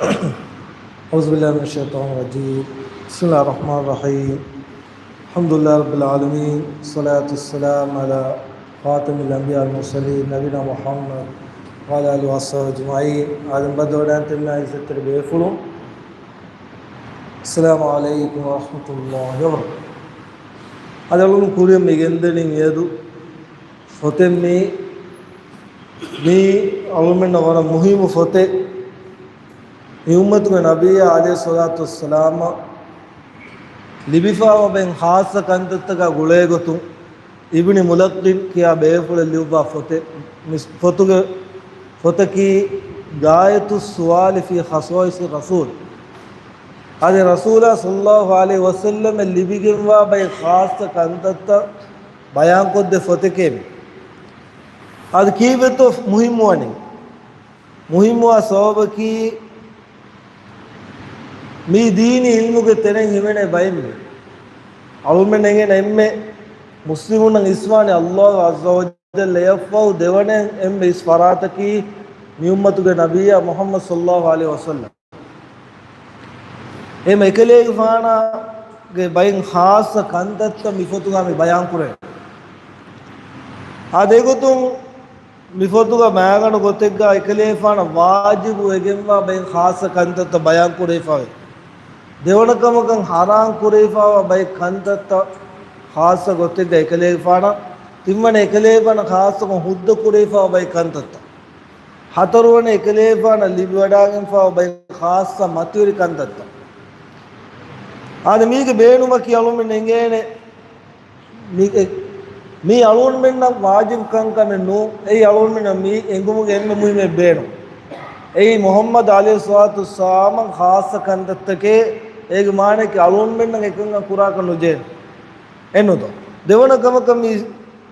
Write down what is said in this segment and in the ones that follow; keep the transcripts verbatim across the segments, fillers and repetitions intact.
أعوذ بالله من الشيطان الرجيم. بسم الله الرحمن الرحيم. الحمد لله رب العالمين. الصلاة والسلام على خاتم الأنبياء والمرسلين نبينا محمد وعلى آله وصحبه أجمعين. އާދެ، ބައްދަލުވެ ވަޑައިގަންނަވާ އިއްޒަތްތެރި ބޭފުޅުން. السلام عليكم ورحمة الله وبركاته. އަދި އަޅުގަނޑު ކުރިއަށް މި ގެންދަނީ މިއަދު ފޮތެއް މީ، މީ އަޅުމެންނަށް ވަރަށް މުހިއްމު ފޮތެއް. މި އުއްމަތުގެ ނަބިއްޔާ ޢަލައިހިއްސަލާތު ވައްސަލާމަށް ލިބިފައިވާ ބައެއް ޚާއްޞަ ކަންތައްތަކާ ގުޅޭގޮތުން އިބްނި މުލައްޤިން ކިޔާ ބޭފުޅެއް ލިޔުއްވާ ފޮތެއް. މި ފޮތުގެ، ފޮތަކީ ޣާޔަތުއްސުވާލި ފީ ޚަޞާއިޞިއްރަސޫލް. އަދި ރަސޫލާ ޞައްލައްލާހު ޢަލައިހި ވަސައްލަމަށް ލިބިގެންވާ ބައެއް ޚާއްޞަ ކަންތައްތައް ބަޔާންކޮށްދޭ ފޮތެކޭ މި. އަދި ކީއްވެތޯ މުހިއްމުވަނީ؟ މުހިއްމުވާ ސަބަބަކީ، މީ ދީނީ ޢިލްމުގެ ތެރެއިން ހިމެނޭ ބައެއް މީ. އަޅުމެން އެނގޭނެ އެންމެ މުސްލިމުންނަށް އިސްވާނެ ﷲ ޢައްޒަ ވަޖައްލަ އެއަށްފަހު ދެވަނަ އެންމެ އިސް ފަރާތަކީ މި އުއްމަތުގެ ނަބިއްޔާ މުޙައްމަދު ޞައްލައްލާހު ޢަލައިހި ވަސައްލަމް. އެ އެކަލޭގެފާނާގެ ބައިން ޚާއްޞަ ކަންތައްތައް މި ފޮތުގަ މި ބަޔާންކުރޭ. އާދެ، އެގޮތުން މި ފޮތުގަ މައިގަނޑު ގޮތެއްގަ އެކަލޭފާނަށް ވާޖިބު ވެގެންވާ ބައެއް ޚާއްޞަ ކަންތައްތައް ބަޔާން ކުރެވިފައިވޭ. ދެވަނަ ކަމަކަށް ޙަރާން ކުރެވިފައިވާ ބައެއް ކަންތައްތައް ޚާއްޞަ ގޮތެއްގަ އެކަލޭފާނަށް، ތިންވަނަ އެކަލޭފާނަށް ޚާއްޞަކޮށް ހުއްދަ ކުރެވިފައިވާ ބައެއް ކަންތައްތައް، ހަތަރުވަނަ އެކަލޭފާނަށް ލިބިވަޑާގެންފައިވާ ބައެއް ޚާއްޞަ މަތިވެރި ކަންތައްތައް. އާދެ، މީގެ ބޭނުމަކީ އަޅުމެން އެނގޭނެ މި، އެ، މީ އަޅުގަނޑުމެންނަށް ވާޖިބު ކަންކަމެއް ނޫން. އެއީ އަޅުގަނޑުމެންނަށް މީ އެނގުމުގެ އެންމެ މުހިއްމު ބޭނުން. އެއީ މުޙައްމަދު ޢަލައިހިއްސަލާތު ވައްސަލާމަށް ޚާއްޞަ ކަންތައްތަކޭ. އޭގެ މާނައަކީ އަޅުގަނޑުމެންނަށް އެކަންކަން ކުރާކަށް ނުޖެހޭނެ. އެއްނުތޯ؟ ދެވަނަ ކަމަކަށް މި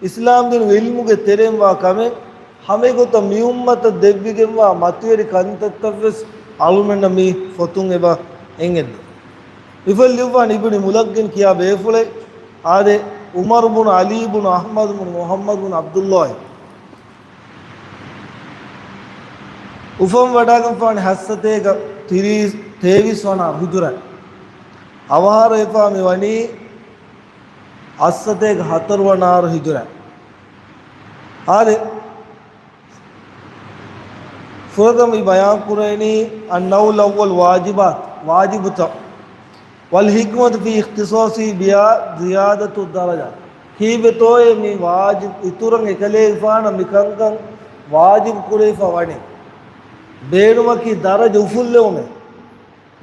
އިސްލާމް ދީނުގެ ޢިލްމުގެ ތެރެއިން ވާ ކަމެއް. ހަމައެގޮތަށް މި އުއްމަތަށް ދެއްވިގެންވާ މަތިވެރި ކަންތައްތައްވެސް އަޅުމެންނަށް މި ފޮތުން އެބަ އެނގެންދޭ. މި ފޮތް ލިޔުއްވާނީ އިބްނި މުލައްޤިން ކިޔާ ބޭފުޅެއް. އާދެ، ޢުމަރު ބުނު ޢަލީ ބުނު އަޙްމަދު ބުނު މުޙައްމަދު ބުނު ޢަބްދުﷲ. އުފަން ވަޑާގެންފާނެ ހައްސަތޭކަ ތިރީސް، ތޭވީސް ވަނަ ހިޖުރަ. އަވަހާރަވެފާ މި ވަނީ އައްސަތޭކަ ހަތަރު ވަނަ އަހަރު ހިޖުރަ. އާދެ، ފުރަތަމަ މި ބަޔާން ކުރެވެނީ އައްނައުލް އައްވަލް ވާޖިބާތު، ވާޖިބުތައް. ވަލް ޙިކްމަތު ފީ އިޚްތިޞާޞި ބިހާ ޒިޔާދަތު ދަރަޖާ. ކީއްވެތޯއޭ މި ވާޖިބު އިތުރަށް އެކަލޭގެފާނަށް މިކަންކަން ވާޖިބު ކުރެވިފަ ވަނީ؟ ބޭނުމަކީ ދަރަޖަ އުފުއްލެވުމޭ.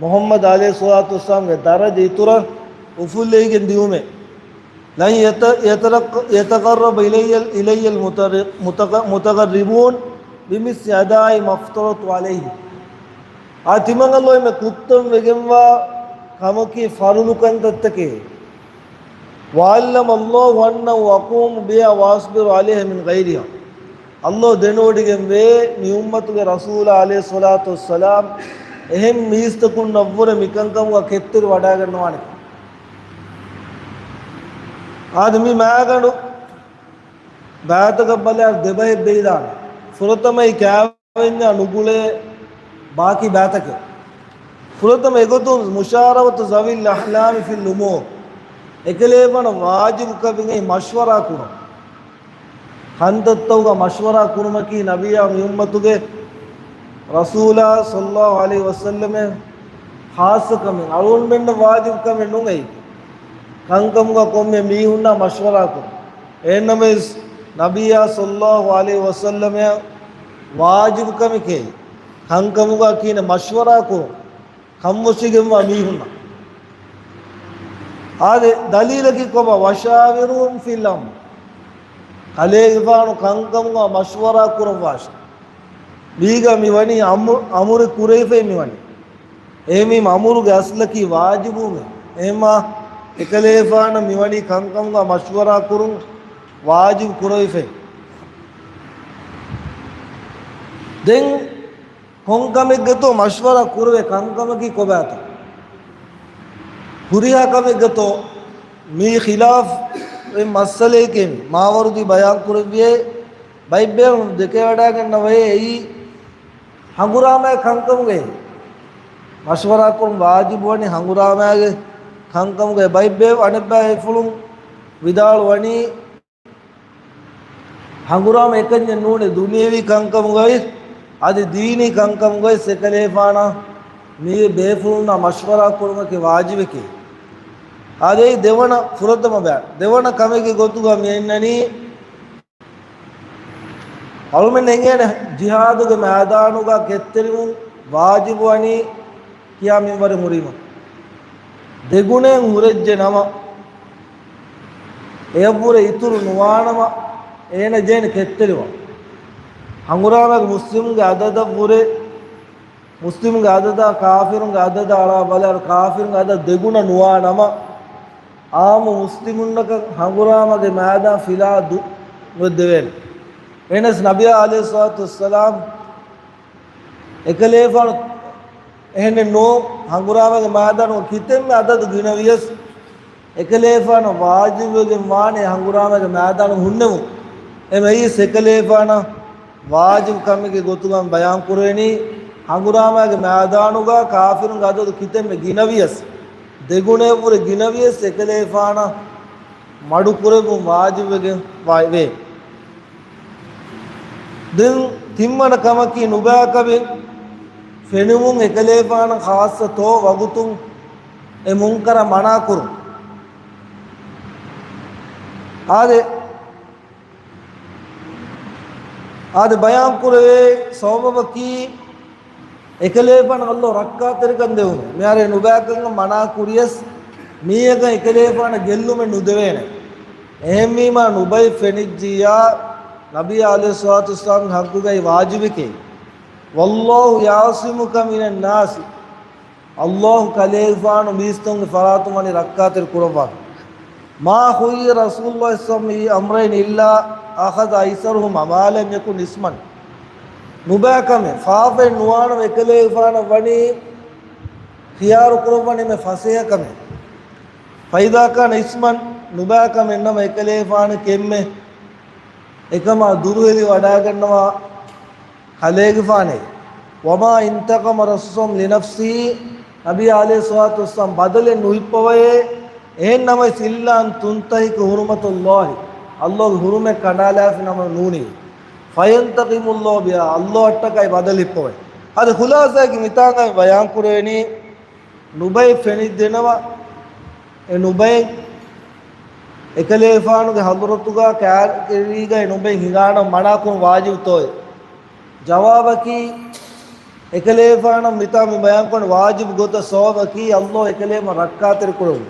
މުޙައްމަދު ޢަލައިހިއްސަލާތު ވައްސަލާމްގެ ދަރަޖަ އިތުރަށް އުފުއްލެވިގެން ދިއުމޭ. لن يت-، يترق-، يتقرب إلي، إلي المتر-، متق-، متقربون بمثل أداء ما افترضت عليه. އާ، ތިމަން ﷲ އެންމެ ކުއްތަން ވެގެންވާ ކަމަކީ ފަރުޟު ކަންތައްތަކެއް. وعلم الله أنه أقوم بها وأصبر عليها من غيرها. ﷲ ދެނެވޮޑިގެންވޭ މި އުއްމަތުގެ ރަސޫލާ ޢަލައިހިއްސަލާތު ވައްސަލާމް އެހެން މީސްތަކުންނަށްވުރެ މިކަންކަމުގަ ކެތްތެރިވަޑައިގަންނަވާނެ. އާދެ، މި މައިގަނޑު ބައިތަކަށް ބަލާ ދެބައެއް ބެލިދާނެ. ފުރަތަމައީ ކާ ވެންޏާ ނުގުޅޭ ބާކީ ބައިތަކެއް. ފުރަތަމަ އެގޮތުން مشاورة ذوي الأحلام في الأمور. އެކަލޭގެފާނަށް ވާޖިބު ކަމެއް މަޝްވަރާ ކުރުން. ކަންތައްތަކުގަ މަޝްވަރާ ކުރުމަކީ ނަބިއްޔާ މި އުއްމަތުގެ ރަސޫލާ ޞައްލައްލާހު ޢަލައިހި ވަސައްލަމަށް ޚާއްޞަ ކަމެއް، އަޅުގަނޑުމެންނަށް ވާޖިބު ކަމެއް ނޫން އެއީ. ކަންކަމުގަ ކޮންމެ މީހުންނާ މަޝްވަރާ ކުރުން. އެހެންނަމަވެސް، ނަބިއްޔާ ޞައްލައްލާހު ޢަލައިހި ވަސައްލަމަށް ވާޖިބު ކަމެކޭ، ކަންކަމުގަ ކިހިނެއް މަޝްވަރާ ކުރުން، ކަންފޮށިގެންވާ މީހުންނަށް. އާދެ، ދަލީލަކީ ކޮބާ؟ وشاورهم في الأمر. ކަލޭގެފާނު ކަންކަމުގަ މަޝްވަރާ ކުރައްވާށޭ. މީގަ މިވަނީ އަމު-، އަމުރެއް ކުރެވިފައި މިވަނީ. އެހެންވީމަ އަމުރުގެ އަސްލަކީ ވާޖިބުވުމޭ. އެހެންމާ އެކަލޭފާނަށް މިވަނީ ކަންކަމުގަ މަޝްވަރާ ކުރުން ވާޖިބު ކުރެވިފައި. ދެން ކޮން ކަމެއްގަތޯ މަޝްވަރާ ކުރެވޭ ކަންކަމަކީ ކޮބާތޯ؟ ހުރިހާ ކަމެއްގަތޯ މީ ޚިލާފް މައްސަލައެކޭ މާވަރުދީ ބަޔާން ކުރެއްވިޔޭ. ބައެއް ބޭފުޅުން ދެކެވަޑައިގަންނަވައޭ އެއީ ހަނގުރާމައި ކަންކަމުގައި. މަޝްވަރާކުރުން ވާޖިބުވަނީ ހަނގުރާމާގެ ކަންކަމުގައި. ބައެއް ބޭފުޅުން އަނެއްބައި ބޭފުޅުން ވިދާޅުވަނީ، ހަނގުރާމަ އެކަންޏެއް ނޫނޭ، ދުނިޔެވީ ކަންކަމުގައި އަދި ދީނީ ކަންކަމުގައި އެކަލޭފާނާ މި ބޭފުޅުންނާ މަޝްވަރާ ކުރުމަކީ ވާޖިބެކޭ. އާދެ، އެއީ ދެވަނަ ފުރަތަމަ ބަޔާން. ދެވަނަ ކަމެއްގެ ގޮތުގަ މި އަންނަނީ، އަޅުމެން އެނގޭނެ ޖިހާދުގެ މައިދާނުގަ ކެތްތެރިވުން ވާޖިބުވަނީ ކިޔާ މިންވަރެއް ހުރީމަ. ދެގުނައެއް ހުރެއްޖެ ނަމަ، އެޔަށްވުރެ އިތުރު ނުވާނަމަ، އޭނަ ޖެހޭނެ ކެތްތެރިވާން. ހަނގުރާމައިގެ މުސްލިމުންގެ އަދަދަށްވުރެ، މުސްލިމުންގެ އަދަދާ ކާފިރުންގެ އަދަދާ އަޅާ ބަލާއިރު، ކާފިރުންގެ އަދަދު ދެގުނަ ނުވާ ނަމަ، އާއްމު މުސްލިމުންނަކަށް ހަނގުރާމަގެ މައިދާން ފިލާ ދު ނުވެދެވޭނެ. އެހެނަސް ނަބިއްޔާ ޢަލައިހިއްޞަލާތު ވައްސަލާމް އެކަލޭފާނު އެހެނެއް ނޫން، ހަނގުރާމަގެ މައިދާނު ކިތަންމެ އަދަދު ގިނަވިޔަސް، އެކަލޭފާނަށް ވާޖިބުވެގެން ވާނެ ހަނގުރާމަގެ މައިދާނު ހުންނެވުން. އެމައީސް އެކަލޭފާނަށް ވާޖިބު ކަމެއްގެ ގޮތުގަ ބަޔާން ކުރެވެނީ، ހަނގުރާމަގެ މައިދާނުގަ ކާފިރުންގެ އަދަދު ކިތަންމެ ގިނަވިޔަސް، ދެގުނައަށްވުރެ ގިނަވިޔަސް އެކަލޭފާނަށް މަޑުކުރެއްވުން ވާޖިބުވެގެން ވާ-، ވޭ. ދެން ތިންވަނަ ކަމަކީ ނުބައިކަމެއް ފެނުމުން އެކަލޭފާނަށް ޚާއްޞަ ތޯ ވަގުތުން އެ މުންކަރަށް މަނާކުރުން. އާދެ، އާދެ ބަޔާން ކުރެވޭ ސަބަބަކީ އެކަލޭފާނަށް ﷲ ރައްކާތެރިކަން ދެވުމެވެ. މިހާރު ނުބައިކަމަށް މަނާ ކުރިޔަސް މީހަކަށް އެކަލޭފާނަށް ގެއްލުމެއް ނުދެވޭނެ. އެހެންވީމާ ނުބައި ފެނިއްޖިއްޔާ ނަބިއްޔާ ޢަލައިހިއްޞަލާތު ވައްސަލާމްގެ ހައްގުގައި ވާޖިބެކޭ. وَاللَّهُ يَعْصِمُكَ مِنَ النَّاسِ. ﷲ ކަލޭގެފާނު މީސްތަކުންގެ ފަރާތުން ވަނީ ރައްކާތެރި ކުރައްވާފަ. مَا خُيِّرَ رَسُولُ اللَّهِ صَلَّى اللَّهُ عَلَيْهِ وَسَلَّمَ إِلَّا أَخَذَ أَيْسَرَهُمَا مَا لَمْ يَكُنْ إِثْمًا. ނުބައިކަމެއް، ފާފައެއް ނުވާނަމަ އެކަލޭގެފާނަށް ވަނީ ޚިޔާރު ކުރައްވަނީ މި ފަސޭހަކަމެއް. فَإِذَا كَانَ إِثْمًا، ނުބައިކަމެއް ނަމަ އެކަލޭގެފާނަށް ކެއްމެ އެކަމާ ދުރުހެލި ވަޑައިގަންނަވާ ކަލޭގެފާނޭ. وَمَا انْتَقَمَ رَسُولُ صَلَّى اللَّهُ عَلَيْهِ وَسَلَّمَ لِنَفْسِهِ، ނަބިއްޔާ ޢަލައިހިއްޞަލާތު ވައްސަލާމް ބަދަލެއް ނުހިއްޕަވައޭ. އެހެން ނަމަވެސް، إِلَّا أَنْ تُنْتَهِكَ حُرُمَةُ اللَّهِ، ﷲގެ ޙުރުމަތް ކަނޑާލާފި ނަމަ ނޫނީ. فَيَنْتَقِمُ اللَّهُ بِهَا، ﷲ އަށްޓަކާ ބަދަލު ހިއްޕަވައޭ. އަދި ޚުލާޞާއަކީ މިތާނގައި ބަޔާން ކުރެވެނީ، ނުބައެއް ފެނިއްޖެނަމަ، އެ ނުބައެއް އެކަލޭފާނުގެ ޙަޟްރަތުގަ ކާރިގަ އެ ނުބައެއް ހިނގާނަމަ މަނާކުރުން ވާޖިބުތޯއޭ؟ ޖަވާބަކީ، އެކަލޭފާނަށް މިތާ މި ބަޔާންކުރަން ވާޖިބު ގޮތަށް ސަބަބަކީ، ﷲ އެކަލޭފާނު ރައްކާތެރި ކުރެވުން.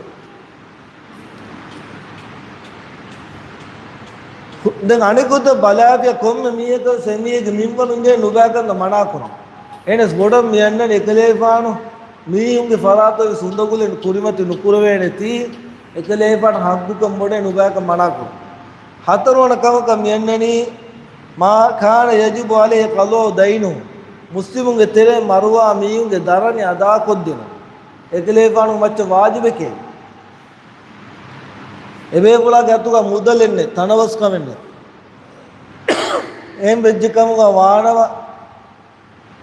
ދެން އަނެއްގޮތަށް ބަލާފިޔާ ކޮންމެ މީހަކަށް އެމީހެއްގެ މިންވަރުން ޖެހޭ ނުބައިކަންތައް މަނާކުރަން. އެހެނަސް ބޮޑަށް މި އަންނަނީ އެކަލޭފާނު މީހުންގެ ފަރާތުން ވެސް އުނދަގުލެއް ކުރިމަތި ނުކުރެވޭނެތީ، އެކަލޭފާނު ހައްގުކަން ބޮޑޭ ނުބައިކަން މަނާކުރުން. ހަތަރުވަނަ ކަމަކަށް މި އަންނަނީ، مَا كَانَ يَجِبُ عَلَيْهِ قَضَاءُ دَيْنِهِ، މުސްލިމުންގެ ތެރޭ މަރުވާ މީހުންގެ ދަރަނި އަދާކޮށްދިނުން އެކަލޭފާނު މައްޗަށް ވާޖިބެކޭ. އެބޭފުޅާގެ އަތުގަ މުދަލެއް ނެތް، ތަނަވަސްކަމެއް ނެތް. އެހެން ވެއްޖެ ކަމުގަ ވާނަމަ،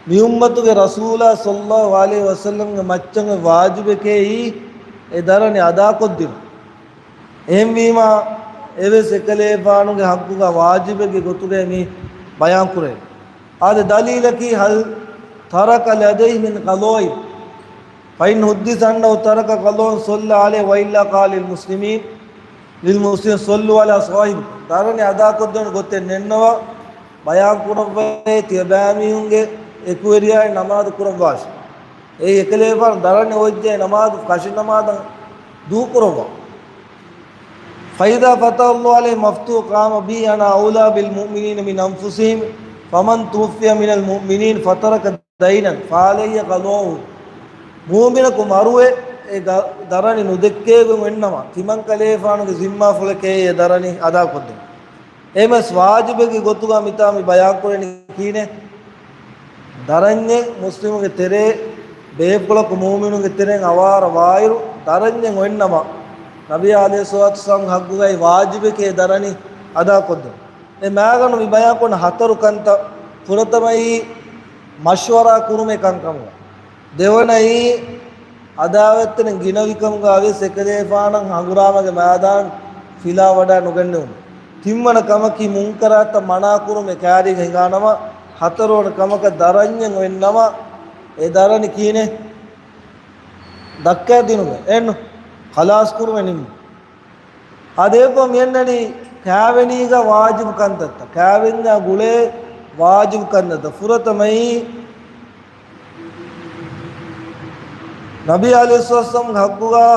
މި އުއްމަތުގެ ރަސޫލާ ޞައްލައްލާހު ޢަލައިހި ވަސައްލަމްގެ މައްޗަށް ވާޖިބެކޭ އެ ދަރަނި އަދާކޮށްދިނުން. އެހެންވީމާ، އެވެސް އެކަލޭފާނުގެ ޙައްޤުގަ ވާޖިބެއްގެ ގޮތުގައި މި ބަޔާންކުރޭ. އާދެ، ދަލީލަކީ، هَلْ تَرَكَ لَدَيْهِ مِنْ قَضَاءٍ، فَإِنْ حُدِّثَ أَنَّهُ تَرَكَ قَضَاءً صَلَّى عَلَيْهِ، وَإِلَّا قَالَ لِلْمُسْلِمِينَ، لِلْمُسْلِمِينَ، صَلُّوا عَلَى صَاحِبِكُمْ. ދަރަނި އަދާކޮށްދޭނެ ގޮތެއް ނެތްނަމަ، ބަޔާން ކުރައްވައޭ، ތިޔަބައިމީހުންގެ އެކުވެރިޔާއިން ނަމާދު ކުރައްވާށި. އެއީ އެކަލޭފާނު ދަރަނި އޮތްޖެ ނަމާދު، ކަށި ނަމާދަށް ދޫކުރައްވާ. فَإِذَا فَتَحَ اللَّهُ عَلَيْهِ مَفْتُوحًا قَامَ بِهِ، أَنَا أَوْلَى بِالْمُؤْمِنِينَ مِنْ أَنْفُسِهِمْ، فَمَنْ تُوُفِّيَ مِنَ الْمُؤْمِنِينَ فَتَرَكَ دَيْنًا فَعَلَيْهِ قَضَاؤُهُ. މުއުމިނަކު މަރުވެ، އެ ގަ-، ދަރަނި ނުދެއްކޭގޮތް އޮތްނަމަ، ތިމަންކަލޭފާނުގެ ޒިންމާފުޅެކޭ އެ ދަރަނި އަދާކޮށްދޭން. އެހެނަސް ވާޖިބެއްގެ ގޮތުގަ މިތާ މި ބަޔާންކުރަނީ ކީއްވެ؟ ދަރަންޏެއް މުސްލިމުގެ ތެރޭ، ބޭފުޅަކު މުއުމިނުންގެ ތެރެއިން އަވާރަ ވާއިރު، ދަރަންޏެއް އޮތްނަމަ، ނަބިއްޔާ ޢަލައިހިއްޞަލާތު ވައްސަލާމްގެ ޙައްޤުގައި ވާޖިބެކޭ ދަރަނި އަދާކޮށްދޭން. އެ މައިގަނޑު މި ބަޔާންކުރަނީ ހަތަރު ކަންތައް. ފުރަތަމައީ މަޝްވަރާ ކުރުމެއް ކަންކަމުގަ. ދެވަނައީ، އަދާވަތްތެރިން ގިނަވިކަމުގައިވިޔަސް އެކަލޭފާނަށް ހަނގުރާމަގެ މައިދާން ފިލާވަޑައި ނުގެންނެވުން. ތިންވަނަ ކަމަކީ، މުންކަރާތަށް މަނާކުރުމެއް ކާރީގަ ހިނގާނަމަ، ހަތަރުވަނަ ކަމަކަށް ދަރަންޏެއް އޮތްނަމަ، އެ ދަރަނި ކީނެ ދައްކައިދިނުމެއް އެންނު، ޚަލާސްކުރުމެއް ނިންމު. އާދެ، އެއްބަ މިއަންނަނީ ކާވެނީގަ ވާޖިބު ކަންތައްތައް. ކާވެންޏާ ގުޅޭ ވާޖިބު ކަންތައްތައް. ފުރަތަމައީ، ނަބީ ޢަލައިހިއްސަލާމްގެ ޙައްޤުގަ،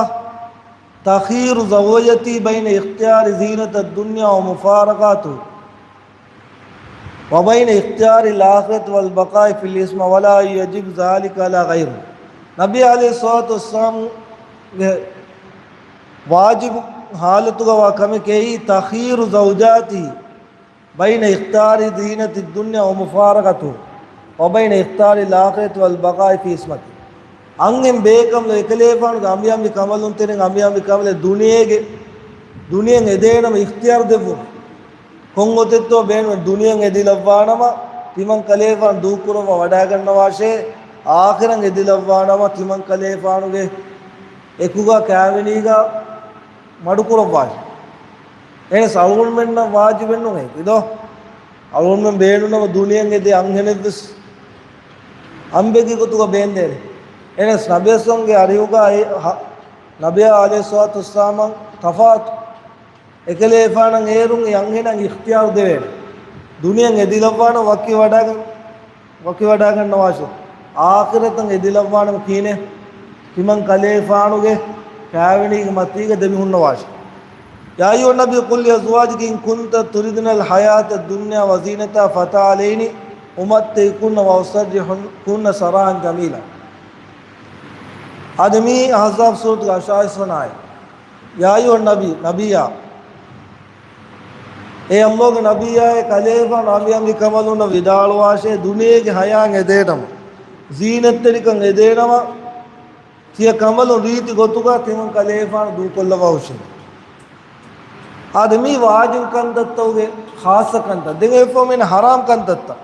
تخيير زوجته بين اختيار زينة الدنيا ومفارقته، وبين اختيار الآخرة والبقاء في العصمة، ولا يجب ذلك على غيره. ނަބީ ޢަލައިހިއްސަލާތު ވައްސަލާމްގެ ވާޖިބު ޙާލަތުގަ ވާ ކަމެކޭ، تخيير زوجته بين اختيار زينة الدنيا ومفارقته، وبين اختيار الآخرة والبقاء في عصمته. އަންހެން ބޭކަނބަލުން އެކަލޭފާނުގެ އަނބިއަނބި ކަނބަލުންތެރިން އަނބިއަނބި ކަނބަލެއް ދުނިޔޭގެ، ދުނިޔެއަށް އެދޭނަމަ އިޚްތިޔާރު ދެއްވުން. ކޮން ގޮތެއްތޯ ބޭނުމެއް ދުނިޔެއަށް އެދިލައްވާނަމަ، ތިމަން ކަލޭފާނު ދޫކުރައްވާ ވަޑައިގަންނަވާށޭ، އާޚިރަތަށް އެދިލައްވާނަމަ، ތިމަން ކަލޭފާނުގެ އެކުގަ ކާވެނީގަ މަޑުކުރައްވާށޭ. އެހެނަސް އަޅުގަނޑުމެންނަށް ވާޖިބެއްނޫން އެއީ ދޯ. އަޅުގަނޑުމެން ބޭނުންނަމަ ދުނިޔެއަށް އެދޭ އަންހެނެއްވެސް އަނބެއްގެ ގޮތުގަ ބޭންދޭނެ. އެހެނަސް ނަބިއްޔާގެ އަރިހުގަ އެ ހަ-، ނަބިއްޔާ ޢަލައިހިއްސަލާތު ވައްސަލާމަށް ތަފާތު. އެކަލޭފާނަށް އޭރުން އެ އަންހެނަށް އިޚްތިޔާރު ދެވޭނެ. ދުނިޔެއަށް އެދިލައްވާނަމަ ވަކިވަޑައިގަން-، ވަކިވަޑައިގަންނަވާށޭ. އާޚިރަތަށް އެދިލައްވާނަމަ ކީނެ ތިމަން ކަލޭފާނުގެ ކާވެނީގެ މަތީގަ ދެމިހުންނަވާށޭ. يا أيها النبي قل لأزواجك إن كنتن تردن الحياة الدنيا وزينتها فتعالين أمتعكن وأسرحكن سراحا جميلا. އާދެ، މީ އަޙްޒާބް ސޫރަތުގެ އަށާވީސް ވަނަ އާޔަތް. يا أيها النبي، ނަބިއްޔާ، އޭ ﷲގެ ނަބިއްޔާއޭ، ކަލޭފާނު އަނބިއަނބި ކަނބަލުންނަށް ވިދާޅުވާށޭ، ދުނިޔޭގެ ޙަޔާތް އެދޭނަމަ، ޒީނަތްތެރިކަން އެދޭނަމަ، ތިޔަ ކަނބަލުން ރީތި ގޮތުގަ ތިމަން ކަލޭފާނު ދޫކޮށްލަވާ ހުށީ. އާދެ، މީ ވާޖިބު ކަންތައްތަކުގެ ޚާއްޞަ ކަންތައް. ދެން އެއަށްފަހު މިއިން ޙަރާމް ކަންތައްތައް.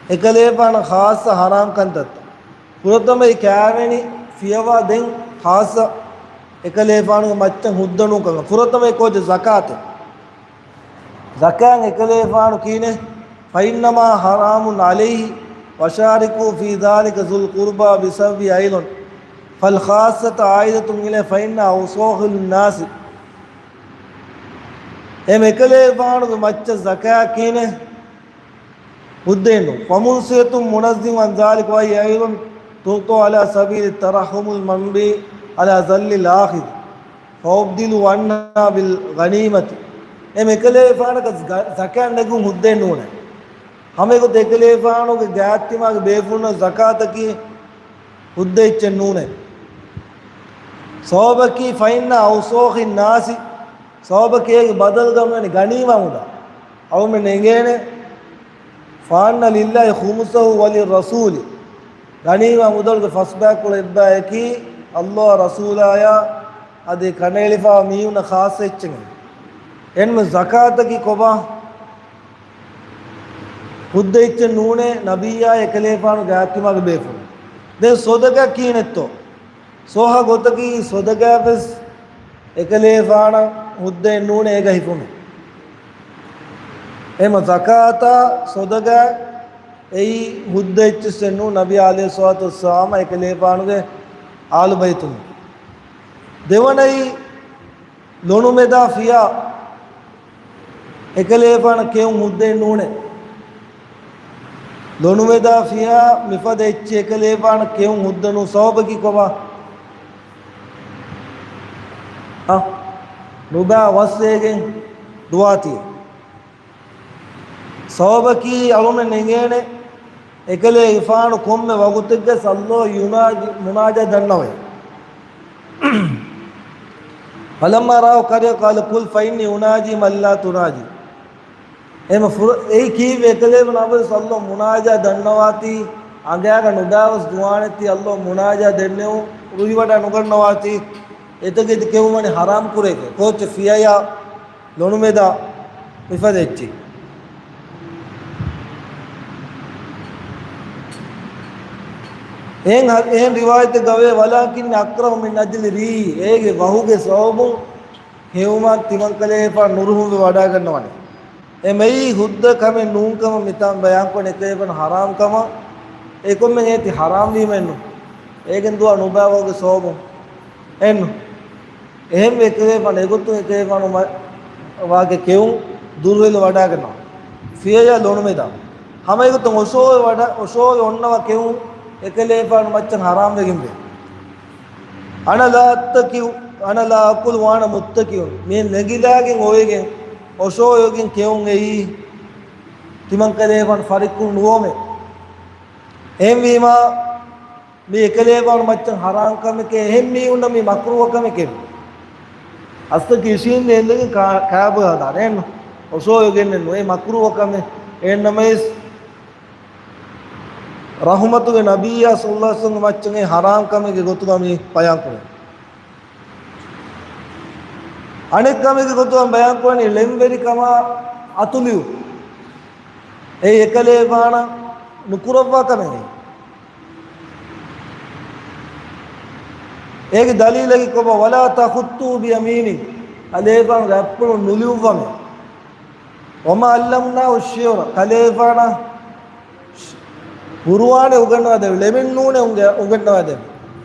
އެކަލޭފާނަށް ޚާއްޞަ ޙަރާމް ކަންތައްތައް. ފުރަތަމައި ކާވެނި ފިޔަވާ ދެން ޚާއްޞަ އެކަލޭފާނުގެ މައްޗަށް ހުއްދަ ނޫން ކަމަށް. ފުރަތަމައި ކޯޗެއް؟ ޒަކާތެއް. ޒަކާތް އެކަލޭފާނު ކީނެ، فإنما حرام عليه وشاركوا في ذلك ذو القربى بسببه أيضا، فالخاصة عائدة إليه فإنها أوساخ للناس. އެ އެކަލޭފާނުގެ މައްޗަށް ޒަކާތް ކީނެ ހުއްދައެއް ނޫން. فمنصفة منزه عن ذلك وهي أيضا تعطى على سبيل الترحم المنبي على ذل الآخذ فيبدل عنها بالغنيمة. އެ އެކަލޭފާނަކަށް ޒަ-، ޒަކާތް ނެގުން ހުއްދައެއް ނޫނޭ. ހަމައެގޮތަށް އެކަލޭފާނުގެ ގާތްތިމާގެ ބޭފުޅުންނަށް ޒަކާތަކީ ހުއްދަ އެއްޗެއް ނޫނޭ. ސަބަބަކީ، فإنها أوساخ للناس، ސަބަބަކީ އޭގެ ބަދަލުގަ މިވަނީ ގަނީމާ މުދާ. އަޅުމެން އެނގޭނެ، فأن لله خمسه وللرسول. ގަނީމާ މުދަލުގެ ފަސް ބައިކުޅަ އެއްބަޔަކީ ﷲ އާ ރަސޫލާޔާ އަދި ކަނޑައެޅިފައިވާ މީހުންނަށް ޚާއްޞަ އެއްޗެއް. އެންމެ ޒަކާތަކީ ކޮބާ؟ ހުއްދަ އެއްޗެއް ނޫނޭ، ނަބިއްޔާ އެކަލޭފާނު ގާތްތިމާގެ ބޭފުޅުން. ދެން ޞަދަޤާ ކީނެއްތޯ؟ ސޯހަ ގޮތަކީ ޞަދަޤާވެސް އެކަލޭފާނަށް ހުއްދައެއް ނޫނޭ އޭގަ ހިފުމެއް. އެހެންމަ ޒަކާތާ ޞަދަޤާ އެއީ ހުއްދަ އެއްޗެއްސެއް ނޫން ނަބީ ޢަލައިހިއްސަލާތު ވައްސަލާމަށް އެކަލޭފާނުގެ އާލު ބައިތުން. ދެވަނައީ ލޮނުމެދާ ފިޔާ އެކަލޭފާނަށް ކެއުން ހުއްދައެއް ނޫނޭ. ލޮނުމެދާ ފިޔާ މިފަދަ އެއްޗެއް އެކަލޭފާނަށް ކެއުން ހުއްދަ ނޫން. ސަބަބަކީ ކޮބާ؟ އަ، ނުބާ ވަސް އޭގެން ދުވާތީ. ސަބަބަކީ އަޅުމެން އެނގޭނެ، އެކަލޭގެފާނު ކޮންމެ ވަގުތެއްގަ ﷲ ޔުނާޖި، މުނާޖާ ދަންނަވައި. فلما رآه كرهه قال قل فإني أناجي من لا تناجي. އެހެންމަ ފުރ-، އެއީ ކީއްވެ އެކަލޭގެފާނު އަބަދުވެސް ﷲ މުނާޖާ ދަންނަވާތީ، އަނގައިގަ ނުބާވަސް ދުވާނެތީ ﷲ މުނާޖާ ދެންނެވުން ރުހިވަޑައި ނުގަންނަވާތީ، އެތަކެތި ކެއުމަނި ހަރާމް ކުރޭކެ. ކޯޗެއް ފިޔަޔާ ލޮނުމެދާ މިފަދަ އެއްޗެއް. އެހެން ހަ-، އެހެން ރިވާޔަތެއް ގަވޭ، ވަލާކިން އަކްރަހު މިން އަޖްލި ރީ، އޭގެ ވަހުގެ ސަބަބުން ކެއުމަށް ތިމަން ކަލޭފާނު ނުރުހުންވެ ވަޑައިގަންނަވަނީ. އެ މެއީ ހުއްދަ ކަމެއް ނޫން ކަމަށް މިތާން ބަޔާންކޮށް އެކަލޭފާނު ހަރާމް ކަމަށް. އެކޮންމެ އޭތި ހަރާމް ވީމަ އެއްނު. އޭގެން ދުވާ ނުބައި ވަހުގެ ސަބަބުން އެއްނު. އެހެންވެ އެކަލޭފާނު އެގޮތުން އެކަލޭފާނު މަ-، ވާގެ ކެއުން ދުރުހެލި ވަޑައިގަންނަވާ. ފިޔަޔަށް ލޮނުމެދާ. ހަމަ އެގޮތުން އޮށޯވެ ވަޑަ-، އޮށޯވެ އޮންނަވާ ކެއުން އެކަލޭފާނު މައްޗަށް ހަރާމްވެގެންވޭ. އަނަ ލާ އައްތަކިއު، އަނަ ލާ އަކުލު ވަ އަނަ މުއްތަކިއުން. މި ނެގިލާގެން އޮވެގެން، އޮށޯވެގެން ކެއުން އެއީ ތިމަން ކަލޭފާނު ފަރިއްކު ނުވުމެ. އެހެންވީމާ، މި އެކަލޭފާނު މައްޗަށް ހަރާމް ކަމެކޭ، އެހެން މީހުންނަށް މި މަކްރޫހަ ކަމެކޭ. އަސްތަކީ އިށީން އެނދެގެން ކާ-، ކާބަ ހަދާނެ އެއްނު. އޮށޯވެގެން ނުވޭ މަކްރޫހަ ކަމެއް. އެހެންނަމަވެސް، ރަޙުމަތުގެ ނަބިއްޔާ ޞައްލަﷲ ޢަލައިހި ވަސައްލަމްގެ މައްޗަށް އެ ހަރާމް ކަމެއްގެ ގޮތުގަ މި ބަޔާން ކުރޭ. އަނެއް ކަމެއްގެ ގޮތުގަ ބަޔާން ކުރަނީ ޅެންވެރިކަމާ އަތުލިޔު. އެ އެކަލޭފާނަށް ނުކުރައްވާ ކަމެއް. އޭގެ ދަލީލަކީ ކޮބާ؟ ވަލާ ތަޚުއްޠޫ ބިޔަމީނިކަ. ކަލޭފާނުގެ އަތްޕުޅުން ނުލިޔުއްވަމޭ. ވަމާ ޢައްލަމްނާހު ޝިޢުރަ، ކަލޭފާނަށް ޤުރުއާނެއް އުގަންނަވާދެވޭ، ޅެމެއް ނޫނޭ އުނގެ-، އުގަންނަވާދެވޭ.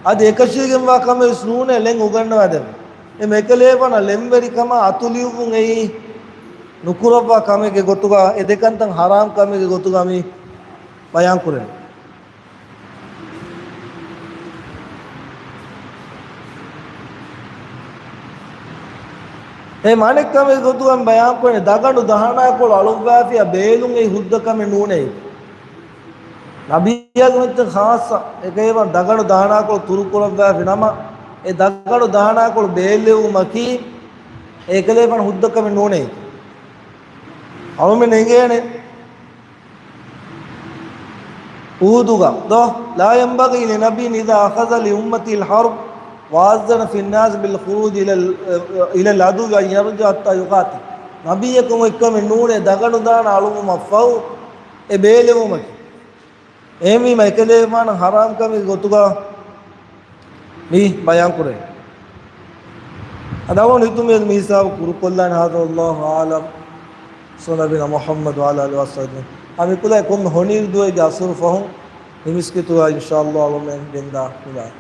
އަދި އެކަށީގެންވާ ކަމެއް ވެސް ނޫނޭ ޅެން އުގަންނަވާދެވޭ. އެ އެކަލޭފާނަށް ޅެންވެރިކަމާ އަތުލިޔުއްވުން އެއީ ނުކުރައްވާ ކަމެއްގެ ގޮތުގަ އެ ދެ ކަންތައް ހަރާމް ކަމެއްގެ ގޮތުގަ މި ބަޔާން ކުރެވޭ. އެ އަނެއް ކަމެއް ގޮތުގަ ބަޔާންކުރަނީ، ދަގަނޑު ދަހަނާކޮޅު އަޅުއްވާފިއްޔާ ބޭލުން އެއީ ހުއްދަ ކަމެއް ނޫނޭ. ނަބިއްޔާގެ މައްޗަށް ޚާއްޞަ އެކަލޭފާނު ދަގަނޑު ދަހަނާކޮޅު ތުރުކުރައްވާފި ނަމަ، އެ ދަގަނޑު ދަހަނާކޮޅު ބޭއްލެވުމަކީ އެކަލޭފާނު ހުއްދަ ކަމެއް ނޫނޭ. އަޅުމެން އެނގޭނެ. އުހުދުގަ ދޯ؟ لا ينبغي لنبي إذا أخذ لأمته الحرب وأذن في الناس بالخروج إلى ال-، إلى العدو أن يرجعوا حتى يقاتلوا. ނަބިއްޔަކު އެއްކަމެއް ނޫނޭ ދަގަނޑު ދާން އަޅުވުމަށްފަހު އެ ބޭލެވުމަކީ. އެހެންވީމަ އެކަލޭފާނަށް ހަރާމް ކަމެއްގެ ގޮތުގަ މި ބަޔާން ކުރޭ. އަދި އަޅުގަނޑު ހިތުމިއަދު މި ހިސާބު ކުރުކޮށްލާނެ. هذا والله أعلم. صلى نبينا محمد وعلى آله وصحبه. އާ، މި ކުލައި ކޮންމެ ހޮނިއިރު ދުވަހެއްގެ އަސުރު ފަހުން މި މިސްކިތުގަ އިންޝާﷲ އަޅުމެން ގެންދާ ކުލައި.